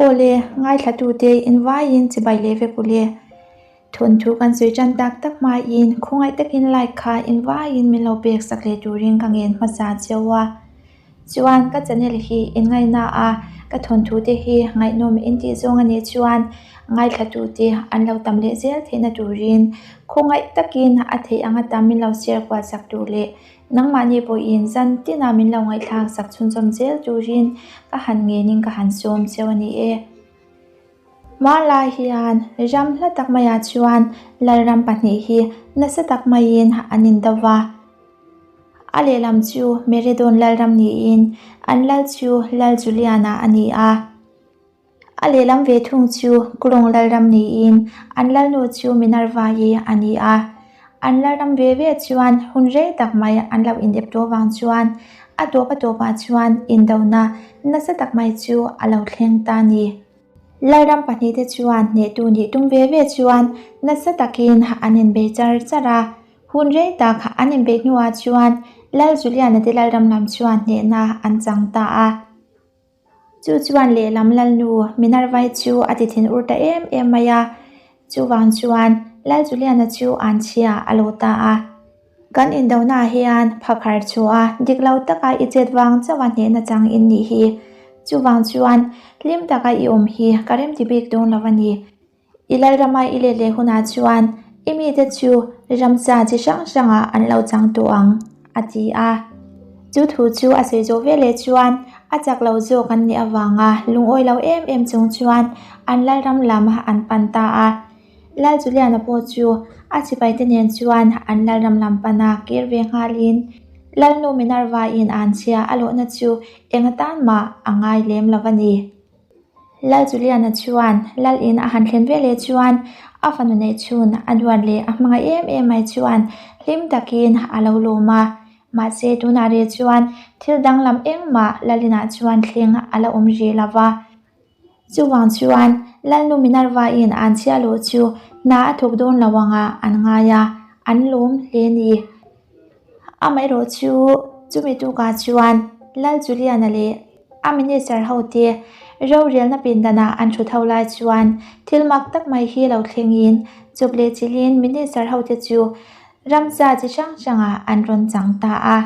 Aw le, ngaithlatute invaiin chibai leh vek u le. Thawnthu kan sawi tan tak tak hmain khawngaih takin like kha invaiin min lo pek sak leh turin ka ngen hmasa cheu a. Chuan ka channel hi inngaihna a ka thawnthu te hi ngaihnawm intih zawng a nih chuan ngaithlatute an lo tam leh zel theihna turin khawngaih takin a theih anga tam min lo share kual sak tur leh Nangmahni pawhin zan tina min lo ngaihthlak sak chhunzawm zel turin ka han ngenin ka han sawm cheu a ni e. Hmanlai hian ram hla tak maiah chuan Lalram pahnih hi nasa tak maiin an indo va. A lehlam chu Meridon Lalram niin an lal chu Lal Juliana a ni a. A lehlam ve thung chu Klong Lalram niin an lalnu chu Minerva-i a ni a. An lalram ve ve chuan hun rei tak mai an lo indep tawh vang chuan a tawp a tawpah chuan indona nasa tak mai chu a lo thleng ta a ni. Lalram pahnihte chuan hnehtu nih tum ve ve chuan nasa takin an inbei char char a. Hun rei tak an inbeih hnuah chuan Lal Juliana te lalram lam chuan hnehna an chang ta a. Chu chuan lehlam lalnu Minerva chu a ti thin ur ta em em mai a, chuvang chuan Lal Juliana chu an chhia a lo ta a. Kan indonaah hian phakhar chu a dik lo taka i chet vang chauh a hnehna chang in nih hi. Chuvang chuan hlim taka i awm hi ka remti bik dawn lo a ni. I Lalrama i let leh hunah chuan i mite chu ramsa chi hrang hrangah an lo chang tawh ang, a ti a. Chu thu chu a sawi zawh veleh chuan a chak lo zawk an nih avanga lungawi lo em em chung chuan an Lalram lam an pan ta a. Lal Juliana pawh chu a sipaite nen chuan an Lalram lam pana kir ve nghalin Lalnu Minerva-in an chhia a lawhna chu eng atan mah a ngai lem lo a ni. Lal Juliana chuan Lal in a han thlen veleh chuan a fanu neih chhun a duat leh a hmangaih em em mai chuan hlim takin a lo lawm a. Mahse tunah reh chuan thil danglam engmah Lal inah chuan thleng a la awm rih lo va. Chuvang chuan Lalnu Minerva in an chhia loh chu hna a thawk dawn lo anga an ngai a, an lawm hle ni. Amaherawh chu chumi tukah chuan Lal Juliana leh a minister hote rorelna pindanah an thut ho lai chuan thil mak tak mai hi lo thlengin chawp leh chilhin minister hote chu ramsa chi hrang hrangah an rawn chang ta a.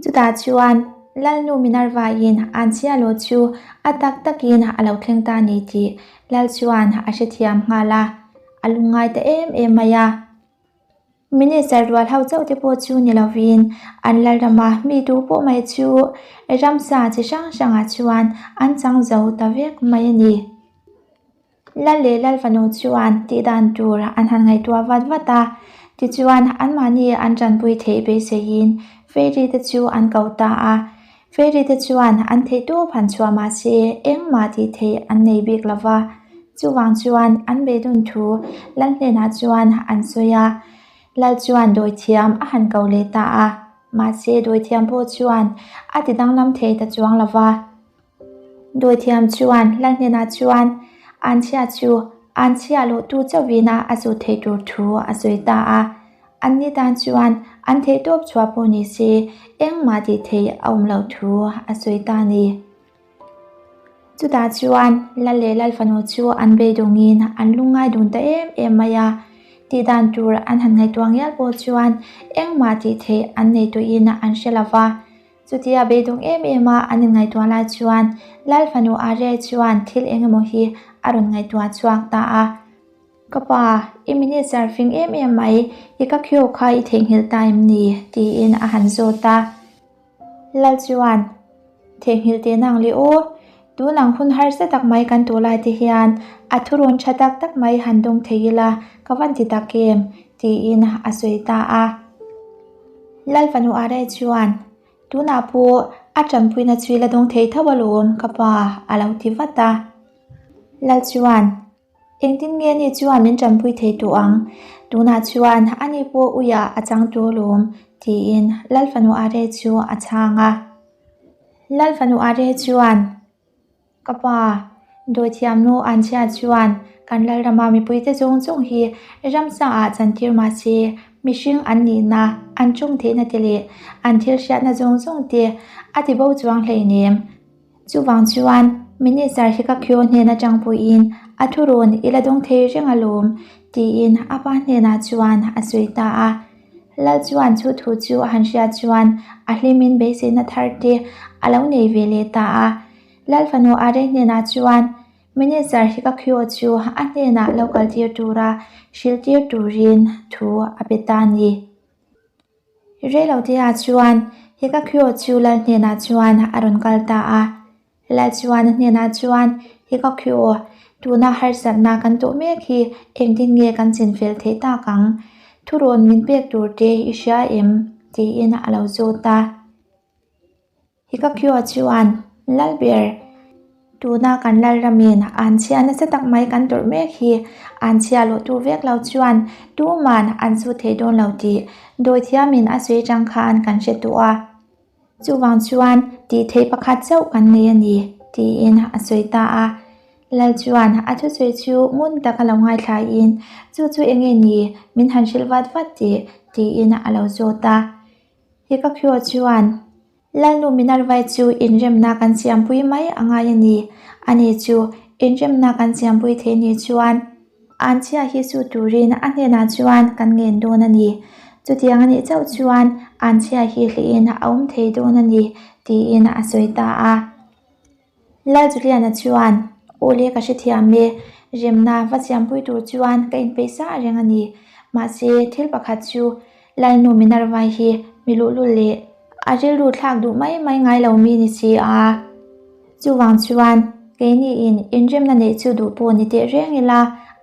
Chutah chuan Lalnu Minerva-in an chhiahloh chu a tak takin a lo thleng ta a ni tih Lal chuan a hrethiam nghal a, a lungngai ta em em mai a. Minister rual ho chauh te pawh chu ni lovin an Lalrama mi duh pawh mai chu ramsa chi hrang hrangah chuan an chang zo ta vek mai a ni. Lal leh Lal fanu chuan tih dan tur an han ngaihtuah vat vat a, tichuan anmahni an tanpui theih beiseiin fairy te chu an ko ta a. Fairy te chuan an theihtawp han chhuah mah se engmah tih theih an nei bik lo va, chuvang chuan an beidun thu Lal hnenah chuan an sawi a, Lal chuan dawithiam a han ko leh ta a, mahse dawithiam pawh chuan a ti danglam thei ta chuang lo va. Dawithiam chuan Lal hnenah chuan an chhia chu an chhia loh tu chauhin a a zut theih tur thu a sawi ta a. Anni tan chuan an theihtawp chhuah pawh ni se engmah tih theih a awm loh thu a sawi ta a ni. Chutah chuan Lal leh Lal fanu chu an beidawngin an lungngai dun ta em em mai a. Tih dan tur an han ngaihtuah ngial pawh chuan engmah tih theih an nei tawhin an hre lo va. Chutia beidawng em em a an inngaihtuah lai chuan Lal fanu Arya chuan thil eng emaw hi a rawn ngaihtuah chhuak ta a. Ka pa, i minister fing em em mai, i ka khiu kha i theihnghilh ta em ni? tiin a han zawt a. Lal chuan, Theihnghilh teh nang le aw, tun ang hun harsa tak mai kan tawh lai te hian a thurawn tha tak tak mai han dawng thei ila ka van ti tak em? tiin a sawi ta a. Lal fanu Arai chuan, Tunah pawh a tanpuina chu i la dawng thei tho alawm ka pa a lo ti vat a. Lal chuan, Engtin nge ni chuan min tanpui thei tawh ang? Tunah chuan ani pawh uiah a chang tawh alawm tiin Lal fanu Arai chu a chhang a. Lal fanu Arai chuan, Ka pa, dawithiamnu Anchhia chuan kan Lalrama mipuite zawng zawng hi ramsa ah chantir mah se mihring an nihna, an ṭawng theihna te leh an thil hriatna zawng zawng te a ti bo chuang hleinem. Chuvang chuan. Minister Hikakyo hnen atang pawhin a thurawn i la dawng thei reng alawm, tiin a pa hnenah chuan a sawi ta a. Lal chuan chu thu chu a han hriat chuan a hlimin beiseina thar te a lo nei ve leh ta a. Lal fanu Arei hnenah chuan Minister Hikakyo chu a hnenah lo kaltir tura hrilhtir turin thu a pe ta a ni. Reilotea chuan Hikakyo chu lal hnenah chuan a rawn kal ta a. Lal chuan a hnenah chuan, Hikakyo, tuna harsatna kan tawh mek hi engtin nge kan chinfel theih tak ang? Thurawn min pek tur te i hria em? tiin a lo zawt a. Hikakyo chuan, Lalber, tuna kan Lalramin an chhia nasa tak mai kan tawrh mek hi an chhia lawh tur vek lo chuan tuman an su thei dawn lo tih dawithiamin a sawi atang khan kan hre tawh a. Chuvang chuan tih theih pakhat chauh kan nei a ni, tiin a sawi ta a. Lal chuan a thusawi chu ngun taka lo ngaithlain, Chu chu eng nge ni, min han hrilh vat vat tih, tiin a lo zawt a. Hikakhiua chuan, Lalnu Minervai chu inremna kan siampui mai a ngai a ni. Ani chu inremna kan siampui thei ni chuan Anchhia hi su turin a hnenah chuan kan ngen dawn a ni. Chutiang a nih chauh chuan Anchhia hi hlihin a awm thei dawn a ni, tiin a sawi ta a. Lal Juliana chuan, Aw le ka hrethiam e, remna va siampui tur chuan ka inpeih sa reng a ni. Mahse, thil pakhat chu Lalnu Minerva hi mi luhlul leh a rilru thlak duh mai mai ngai lo mi ni si a. Chuvang chuan keiniin inremna neih chu duh pawh ni teh reng ila,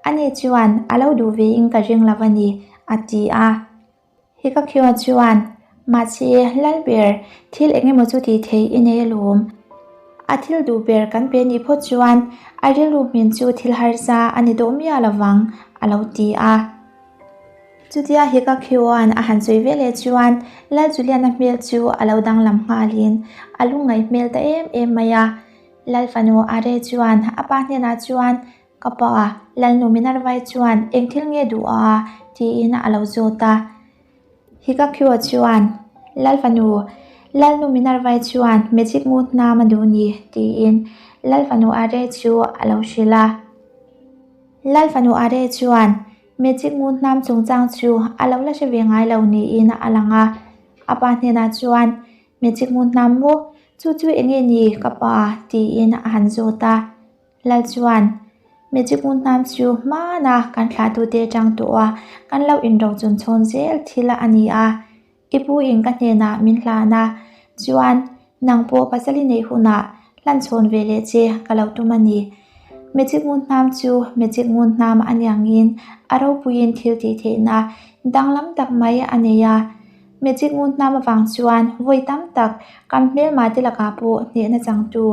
ani chuan a lo duh ve in ka ring lo a ni, a ti a. Hikakhiua chuan, Mahse, Lalber, thil eng emaw chu tih theih i nei alawm. A thil duh ber kan pe nih phawt chuan a rilru hmin chu thil harsa a ni dawh miah lovang, a lo ti a. Chutia Hikakhiua'n a han sawi ve leh chuan Lal Juliana hmel chu a lo danglam nghalin a lungngaih hmel ta em em mai a. Lal fanu Are chuan a pa hnenah chuan, Ka pa, Lalnu Minervai chuan eng thil nge duh a? tiin a lo zawt a. Hikakhiua chuan, Lal fanu, Lalnu Minervai chuan magic ngut hnam a duh ni, tiin Lal fanu Are chu a lo hrilh a. Lal fanu Are chuan, Magic ngun hnam chungchang chu a lo la hre ve ngai lo niin a lang a. A pa hnenah chuan, Magic ngun hnam maw? Chu chu eng nge ni ka pa? tiin a han zawt a. Lal chuan, Magic ngun hnam chu hmana kan thlahtute atang tawh a, kan lo inrochun chhawn zel thil a ni a. I pu in ka hnenah min hlan a, chuan nang pawh pasal i neih hunah hlan chhawn ve leh che ka lo tum a ni. Magic ngun hnam chu magic ngun hnam a niangin a ropuiin thil tih theihna danglam tak mai a nei a. Magic ngun hnam avang chuan vawi tam tak kan hmelma te lakah pawh hnehna changtu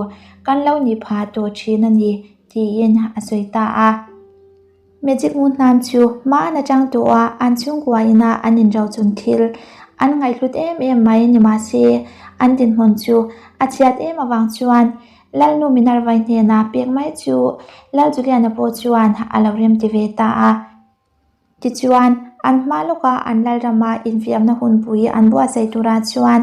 kan lo nih phah tawh thin a ni, tiin a sawi ta a. Magic ngun hnam chu hmaan atang tawh a an chhungkua ina an inrochun thil an ngaihhlut em em mai ni mahse an dinhmun chu a chhiat em avang chuan Lalnu Minervai hnena pek mai chu Lal Juliana pawh chuan a lo remti ve ta a. Tichuan, an hma lawka an Lalrama infiamna hunpui an buatsaih turah chuan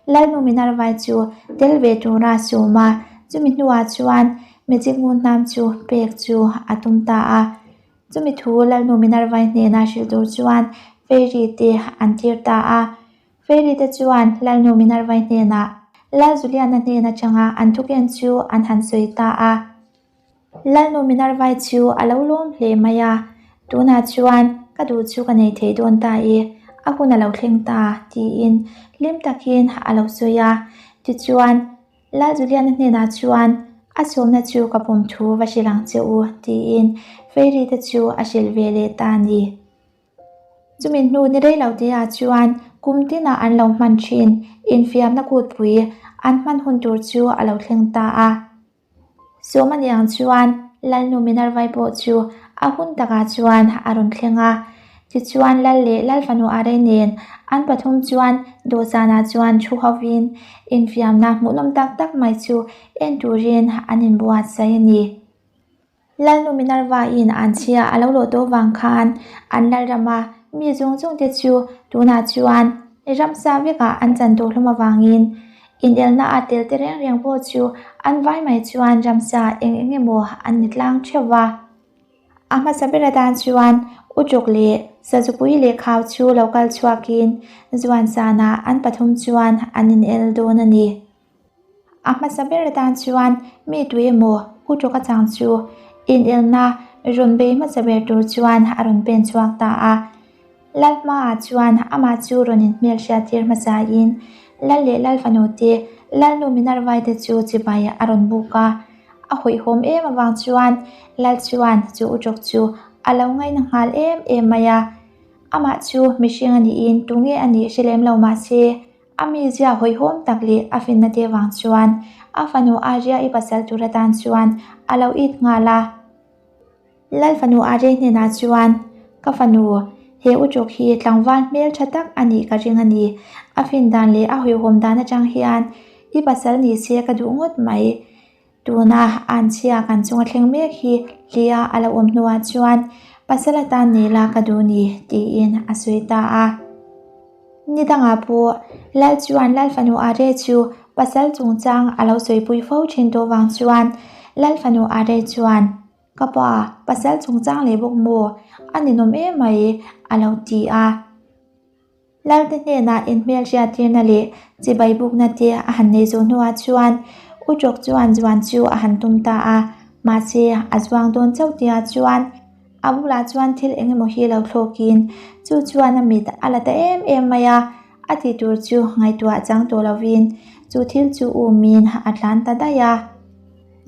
Lalnu Minervai chu tel ve tura sawm a, chumi hnuah chuan Magic ngun hnam chu pek chu a tum ta a. Chumi thu Lalnu Minervai hnena hrilh tur chuan Fairy te an tir ta a. Fairy te chuan Lalnu Minervai hnenah Lal Juliana hnen atanga an thuken chu an han sawi ta a. Lalnu Minervai chu a lo lawm hle mai a, Tunah chuan ka duh chu ka nei thei dawn ta i, a hun a lo thleng ta, tiin hlim takin a lo sawi a. Tichuan, Lal Juliana hnenah chuan a sawmna chu ka pawm thu va hrilh ang che u, tiin Fairy te chu a hrilh ve leh ta a ni. Chumi hnu ni rei lo te ah chuan kum tinah an lo hman thin infiamna kutpui an hman hun tur chu a lo thleng ta a. Sawm a niang chuan Lalnu Minervai pawh chu a hun takah chuan a rawn thleng a. Tichuan Lal leh Lalfanu Arei nen an pathum chuan dawhsanah chuan thu hovin infiamna hmuhnawm tak tak mai chu en turin an inbuatsaih a ni. Lalnu Minerva-in an chhia a lo lawh tawh vang khan an Lalrama mi zawng zawng te chu tunah chuan ramsa vekah an chan tawh hlawm avangin. Inelna a tel te reng reng pawh chu an vai mai chuan ramsa eng eng emaw an ni tlang theuh va. A hmasa ber atan chuan Uṭuk leh Sazupui leh Khau chu lo kal chhuakin Zuansanah an pathum chuan an inel dawn a ni. A hmasa ber atan chuan mi tu emaw Uṭuk a chang chu inelna rawn bei hmasa ber tur chuan a rawn pen chhuak ta a. Lal hmaah chuan amah chu rawn inhmel hriattir hmasain Lal leh Lal fanu te, Lalnu Minervai te chu chibai a rawn buk a. A hawihhawm em avang chuan Lal chuan chu Uṭawk chu a lo ngaina nghal em em mai a. Amah chu mihring a niin tunge a nih hre lem lo mah se, a mizia hawihhawm tak leh a finna te vang chuan a fanu Aria-i pasal tur atan chuan a lo it nghal a. Lal fanu Are hnenah chuan, Ka fanu, he Uṭuk hi tlangval hmel tha tak a nih ka ring a ni. A fin dan leh a hawihhawm dan atang hian i pasal ni se ka duh ngawt mai. Tuna anchhia kan chunga thleng mek hi hlia a lo awm hnuah chuan pasal atan nei la ka duh ni, tiin a sawi ta a. Ni dangah pawh Lal chuan Lal fanu Are chu pasal chungchang a lo sawipui fo thin tawh vang chuan Lal fanu Are chuan, Ka pa, pasal chungchang leh bawk maw? A ninawm em mai, a lo ti a. Lalte hnenah inhmelhriattirna leh chibai bukna te a han nei zawh hnuah chuan U Ṭawk chuan zuan chu a han tum ta a, mahse a zuang dawn chauh tihah chuan a bulah chuan thil eng emaw hi lo thlawkin chu chuan a mit a la ta em em mai a, a ti tur chu ngaihtuah chang tawh lovin chu thil chu umin a tlan ta daih a.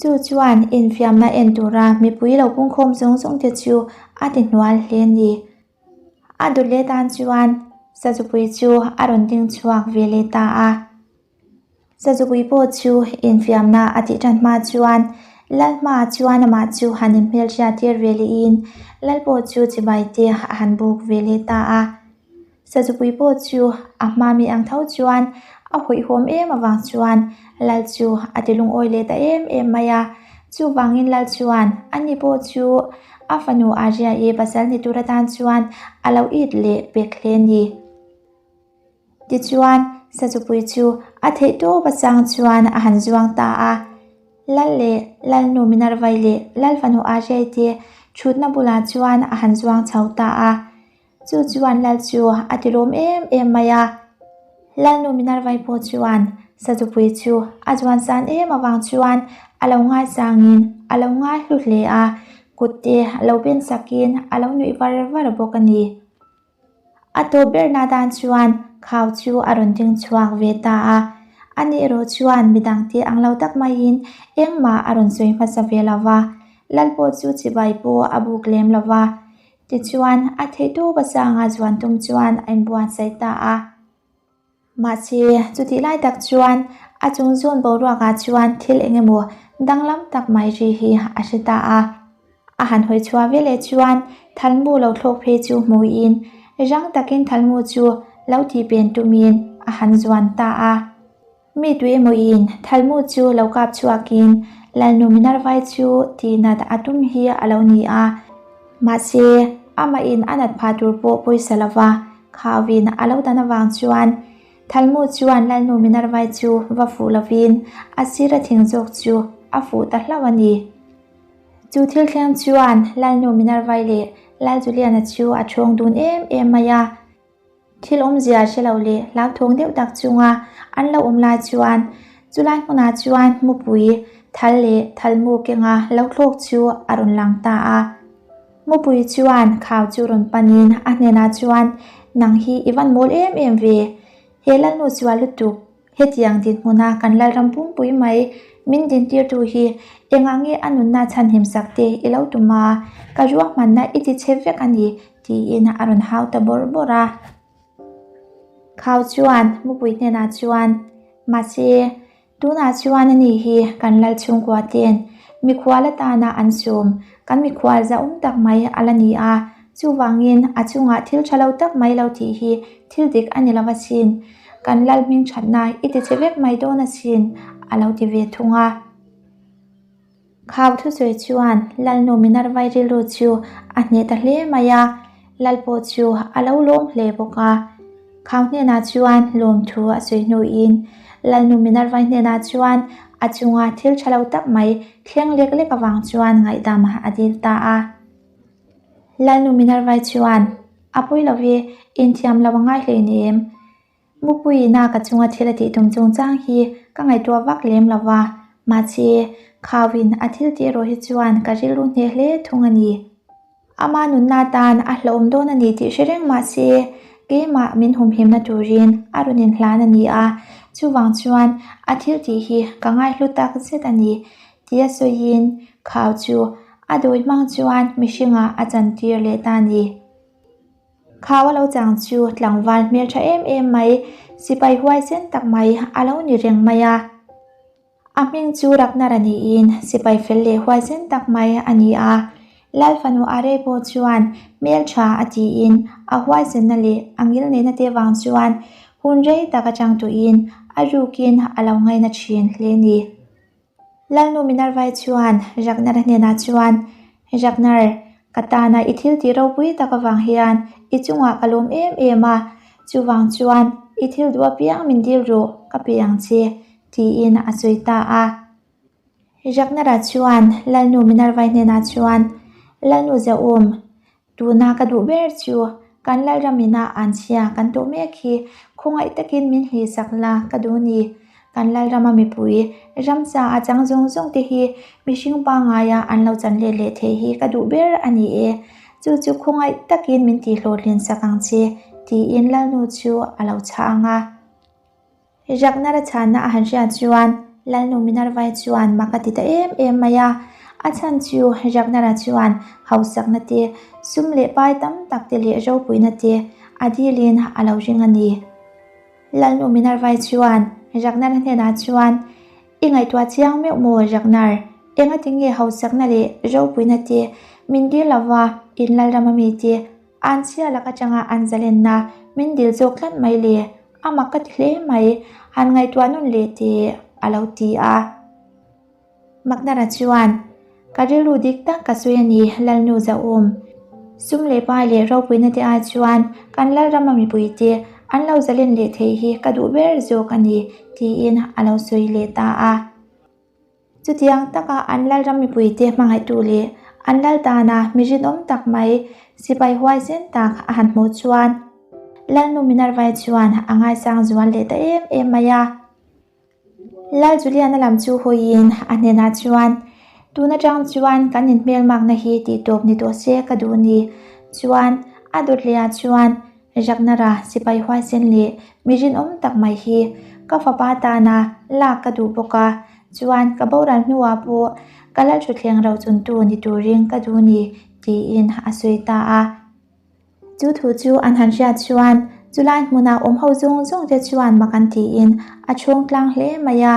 Chu chuan infiamna en tura mipui lo pungkhawm zawng zawng te chu a ti hnual hle a ni. A dawt leh tan chuan Sazupui chu a rawn ding chhuak ve leh ta a. Sazupui pawh chu infiamna a tih tan hma chuan Lal hmaah chuan amah chu han inhmelhriat tir ve lehin Lal pawh chu chibai te a han buk ve leh ta a. Sazupui pawh chu a hma mi ang tho chuan a hawihhawm em avang chuan Lal chu a ti lungawi leh ta em em mai a. Chuvangin Lal chuan ani pawh chu a fanu Aria-i pasal ni tur atan chuan a lo it leh pek hle a ni. Tichuan Sazupui chu a theih tawp a chang chuan a han zuang ta a. Lal leh Lalnu Minervai leh Lal fanu Aria-i te thutna bulah chuan a han zuang chho ta a. Chu chuan Lal chu a ti lawm em em mai a. Lalnu Minervai pawh chuan Sazupui chu a zuan san em avang chuan a lo ngaisangin a lo ngai hlu hle a, kut te lo ben sakin a lo nuih var var bawk a ni. A tawp berna dan chuan Khau chu a rawn ding chhuak ve ta a. Ani erawh chuan midangte ang lo tak maiin engmah a rawn sawi hmasa ve lo va, Lal pawh chu chibai pawh a buk lem lo va. Tichuan, a theihtawp a sanga zuan tum chuan a inbuatsaih ta a. Mahse, chutih lai tak chuan a chung zawn boruakah chuan thil eng emaw danglam tak mai ri hi a hre ta a. A han hawi chhuah veleh chuan thalmu lo thlawk phei chu hmuin rang takin thalmu chu lo tihpen tumin a han zuan ta a. Mi tui emawin thalmu chu lo kap chhuakin Lalnu Minervai chu tihnat a tum hi a lo ni a. Mahse, amahin a nat phah tur pawh pawisa lova khauin a lo dan avang chuan Thalmu chuan Lalnu Minervai chu va fuh lovin a sira thing zawk chu a fuh ta hlauh a ni. Chu thil thleng chuan Lalnu Minervai leh Lal Juliana chu a thawng dun em em mai a. Thil awmzia hre lo leh hlauthawng deuh tak chunga an lo awm lai chuan chulai hmunah chuan mupui thal leh thalmu kenga lo thlawk chu a rawn lang ta a. Mupui chuan khau chu rawn panin a hnenah chuan, Nang hi i van mawl em em ve, he lalnu sual lutuk, Hetiang dinhmuna kan Lalram pumpui mai min dintirtu hi engah nge a nunna chhanhim sak te i lo tum a, ka ruahmanna i ti chhe vek a ni tiin a rawn hau ta bawrh bawrh a. Khau chuan mupui hnenah chuan, Mahse, tunah chuan ani hi kan Lal chhungkua ten mikhual atana an sawm, kan mikhual zahawm tak mai a la ni a, chuvangin a chungah thil tha lo tak mai lo tih hi thil dik a ni lo asin. Kan lal hming thatna i ti che vek mai dawn asin, a lo ti ve thung a. Khau thusawi chuan Lalnu Minervai rilru chu a hneh ta hle mai a, Lal pawh chu a lo lawm hle bawk a. Khau hnenah chuan lawmthu a sawi hnuin Lalnu Minerva-i hnenah chuan a chunga thil tha lo tak mai thleng lek lek avang chuan ngaihdam a dil ta a. Lalnu Minerva-i chuan, A pawi lo ve, inthiam lo a ngai hleinem. Mupuiina ka chunga thil a tih tum chungchang hi ka ngaihtuah vak lem lo va, mahse, khauin a thil tih erawh hi chuan ka rilru hneh hle thung a ni. Ama nunna atan a hlauhawm dawn a ni tih hre reng mahse, keimah min humhimna turin a rawn inhlan a ni a, chuvang chuan a thil tih hi ka ngaihlu tak zet a ni tia sawiin khau chu a dawi hmang chuan mihringah a chantir leh ta a ni. Khau a lo chang chu tlangval hmeltha em em mai, sipai huaisen tak mai a lo ni reng mai a. A hming chu Ragnar a niin sipai fel leh huaisen tak mai a ni a. Lal fanu Arey pawh chuan hmeltha a tiin a huaisenna leh a ngilneihna te vang chuan hun rei tak atang tuiin a rukin a lo ngaina thin hle ni. Lalnu Minerva-i chuan Ragnar-a hnenah chuan, Ragnar, ka tana i thil tih ropui tak avang hian i chungah ka lawm em em a, chuvang chuan i thil duh apiang min dil rawh, ka pe ang che, tiin a sawi ta a. Ragnar-a chuan Lalnu Minerva-i hnenah chuan, Lalnu Zahum, Tuna ka duh ber chu kan Lalram ina an chhia kan tawh mek hi khawngaih takin min hlihsak la ka duh ni. Kan Lalrama mipui ramsa a chang zawng zawng te hi mihring pangaia an lo chan let leh theih hi ka duh ber a ni e. Chu chu khawngaih takin min tihhlawhtlin sak ang che tiin Lalnu chu a lo chhang a. Ragnar-a chhanna a han hriat chuan Lalnu Minerva-i chuan mak a ti ta em em mai a. A chhan chu Ragnar-a chuan hausakna te, sum leh pai tam tak te leh ropuina te a dilin a lo ring a ni. Lalnu Minerva-i chuan Ragnar-a hnenah chuan, I ngaihtuah chiang meuh maw Ragnar? Engati nge hausakna leh ropuina te min dil lova in Lalrama mite An chhia lak atanga an zalenna min dil zawk tlat mai le, a mak ka ti hle mai, han ngaihtuah nun leh teh a lo ti a. Magnara chuan, Ka rilru dik tak ka sawi a ni, Lalnu Zahum. Sum leh pai leh ropuina te ai chuan kan Lalrama mipuite an lo zalen leh theih hi ka duh ber zawk a ni, tiin a lo sawi leh ta a. Chutiang taka an Lalram mipuite hmangaihtu leh an Lal tana mi rinawm tak mai sipai huaisen tak a han hmuh chuan Lalnu Minerva-i chuan a ngaisang zual leh ta em em mai a. Lal Juliana lam chu hawiin a hnenah chuan, Tun atang chuan kan inhmelmakna hi tihtawp ni tawh se ka duh ni. Chuan a dawt lehah chuan Ragnara sipai huaisen leh mi rinawm tak mai hi ka fapa tana lak ka duh bawk a, chuan ka boral hnuah pawh ka Lalthuthleng rochuntu ni turin ka duh ni, tiin a sawi ta a. Chu thu chu an han hriat chuan chulai hmuna awm ho zawng zawng te chuan mak an tiin a chhawng tlang hle mai a.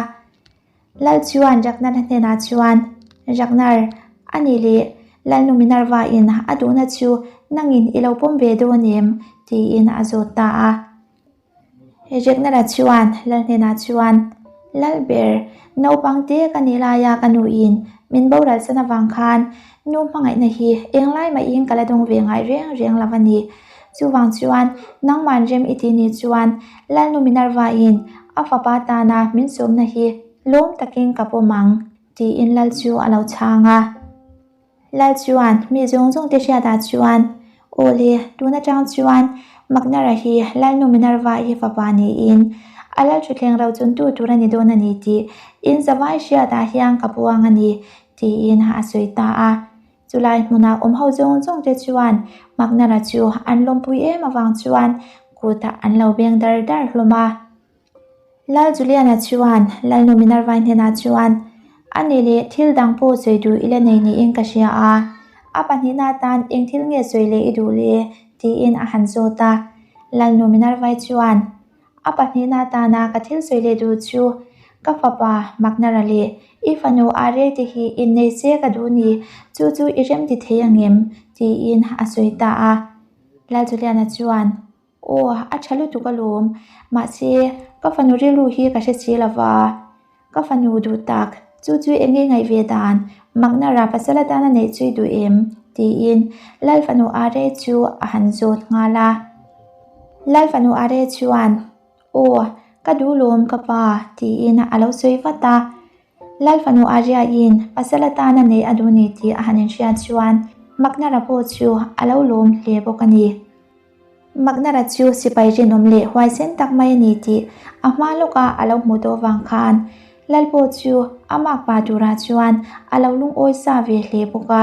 Lal chuan Ragnar hnenah chuan, Ragnar, a nih leh Lalnu Minerva in a duhna chu nangin i lo pawm ve dawn em? tiin a zawt ta a. Ragnar-a chuan Lal hnenah chuan, Lal ber, naupang te ka nih laia ka nuin min boral san avang khan nu hmangaihna hi englai mahin ka la dawng ve ngai reng reng lo a ni. Chuvang chuan nangman rem i tih ni chuan Lalnu Minerva in a fapa tana min sawmna hi lawm takin ka pawm ang tiin Lal chu a lo chhang a. Lal chuan mi zawng zawng te hriatah chuan Aw le, tun atang chuan Magnara hi Lalnu Minerva i fapa niin a Lal thutthleng rochuntu tur a ni dawn a ni tih in zavai hriatah hian ka puang a ni tiin a sawi ta a. Chulai hmuna awm ho zawng zawng te chuan Magnara chu an lawmpui em avang chuan kut an lo beng dar dar hlawm a. Lal Juliana chuan Lalnu Minerva hnenah chuan, A nih leh thil dang pawh sawi duh i la nei niin ka hria a, a pahnihna atan eng thil nge sawi leh i duh le? tiin a han zawt a. Lalnu Minerva chuan, A pahnihna atana ka thil sawi leh duh chu ka fapa Magnara leh i fanu Are te hi innei se ka duh ni, chu chu i rem ti thei ang em? tiin a sawi ta a. Lalchuliana chuan, Aw, a tha lutuk alawm, mahse ka fanu rilru hi ka hre si lova, Ka fanu duh tak, chu chu eng nge ngaih ve dan, Magnara pasal atana neih chu i duh em? tiin Lal fanu Are chu a han zawt nghal a. Lal fanu Are chuan, Aw, Ka duh lawm ka pa, tiin a lo sawi vat a. Lal fanu Ariain pasal atana neih a duh ni tih a han inhriat chuan Magnara pawh chu a lo lawm hle bawk a ni. Magnara chu sipai rinawm leh huaisen tak mai a ni tih a hma lawka a lo hmuh tawh vang khan Lal pawh chu a makpa turah chuan a lo lungawi sa ve hle bawk a.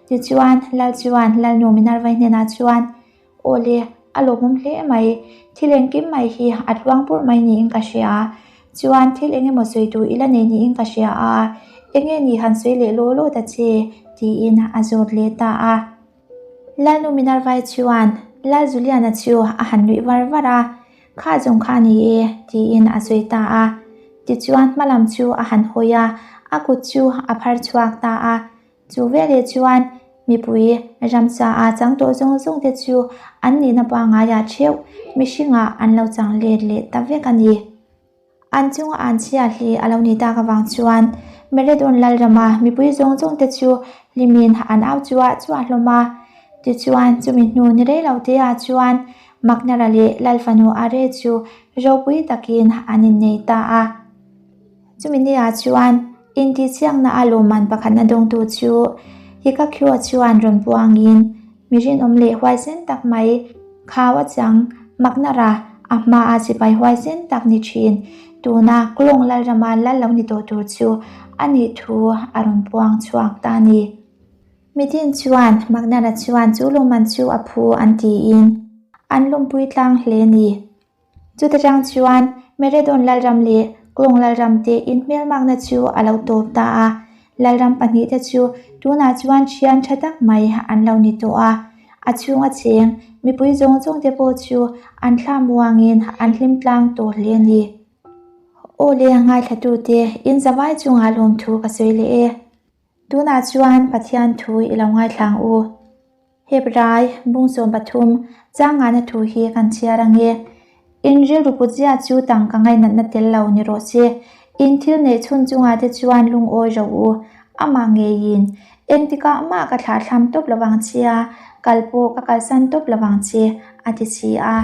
Tichuan Lal chuan Lalnu Minerva hnenah chuan, Aw le, a lawmawm hle mai. Thil engkim mai hi a tluang purh mai niin ka hria. Chuan thil eng emaw sawi tur i la nei niin ka hria a, enge ni han sawi leh law law ta che? tiin a zawt leh ta a. Lalnu Minerva-i chuan Lal Juliana chu a han nuih var var a, Kha zawng kha a ni e, tiin a sawi ta a. Tichuan hmalam chu a han hawi a, a kut chu a phar chhuak ta a. Chu veleh chuan mipui ramsa a chang tawh zawng zawng te chu an nihna pangaiah theuh mihringah an lo chang let leh ta vek a ni. An chunga an chhia hli a lo ni tak avang chuan Meredon Lalrama mipui zawng zawng te chu hlimin an au chuah chuah hlawm a. Tichuan chumi hnu ni rei lo te ah chuan Magnara leh Lalfanu Are chu ropui takin an innei ta a. Chumi ni-ah chuan intihchiakna a lawmman pakhatna dawngtu chu Hikakhua chuan rawn puangin mi rinawm leh huaisen tak mai khau a chang Magnara a hmaa sipai huaisen tak ni thin tuna Klong Lalrama lal lo ni tawh tur chu a nih thu a rawn puang chhuak ta a ni. Mitin chuan Magnara chuan chu lawmman chu a phu an tiin an lawmpui tlang hle a ni. Chuta tang chuan Meredon Lalram leh Klong Lalram te inhmelmakna chu a lo tawp ta a, Lalram pahnihte chu tunah chuan thian tha tak mai an lo ni tawh a. A chhunga cheng mipui zawng zawng te pawh chu an thla muangin an hlim tlang tawh hle a ni. Aw le ngaithlatute, in zavai chungah lawmthu ka sawi leh e. Tunah chuan Pathian thu i lo ngaithlang u. Hebrai bung 13 changana thu hi kan chhiar ange. In rilru put zia chu tangka ngainatna tel lo ni rawh se. In thil neih chhun chungah te chuan lungawi ro u. Amah ngeiin, Engtikah mah ka thlahthlam tawp lovang che a, kal pawh ka kalsan tawp lovang che, a ti si a.